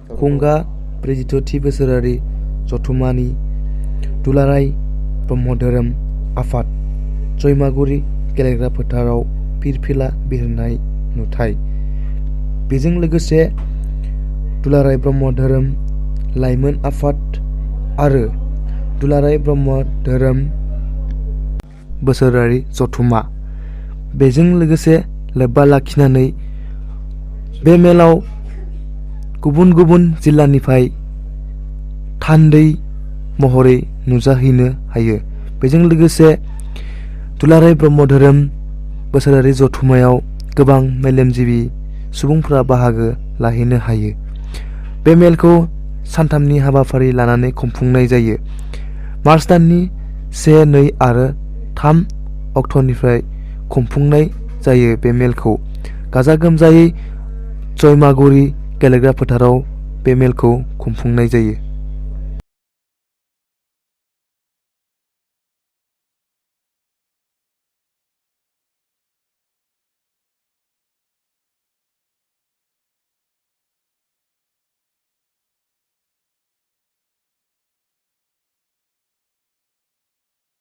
खुंगा 46थि बोसोरारि जथुम्मानि दुलाराय ब्रह्म धोरोम आफाद जयमागुरि गेलेग्रा फोथाराव फिरफिला बिरहोनाय नुथाय। बेजों लोगोसे दुलाराय ब्रह्म धोरोम लाइमोन आफाद आरो दुलाराय ब्रह्म धोरोम बोसोरारि जथुम्मा बेजों लोगोसे लोब्बा लाखिनानै बे मेलाव गुबुन गुबुन जिल्लानिफ्राय थान्दै महरै नुजाहैनो हायो। बेजों लोगोसे दुलाराय ब्रह्म धोरोम बोसोरारि जथुम्मायाव गोबां मेलेमजिबि सुबुंफोरा बाहागो लाहैनो हायो। बे मेलखौ सानथामनि हाबाफारि लानानै खुंफुंनाय जायो। मार्च दाननि 1, 2 आरो 3 अक्ट'निफ्राय खुंफुंनाय जायो। बे मेलखौ गाजा गोमजायै जयमागुरि गेलेग्रा फोथाराव बे मेलखौ खुंफुंनाय जायो।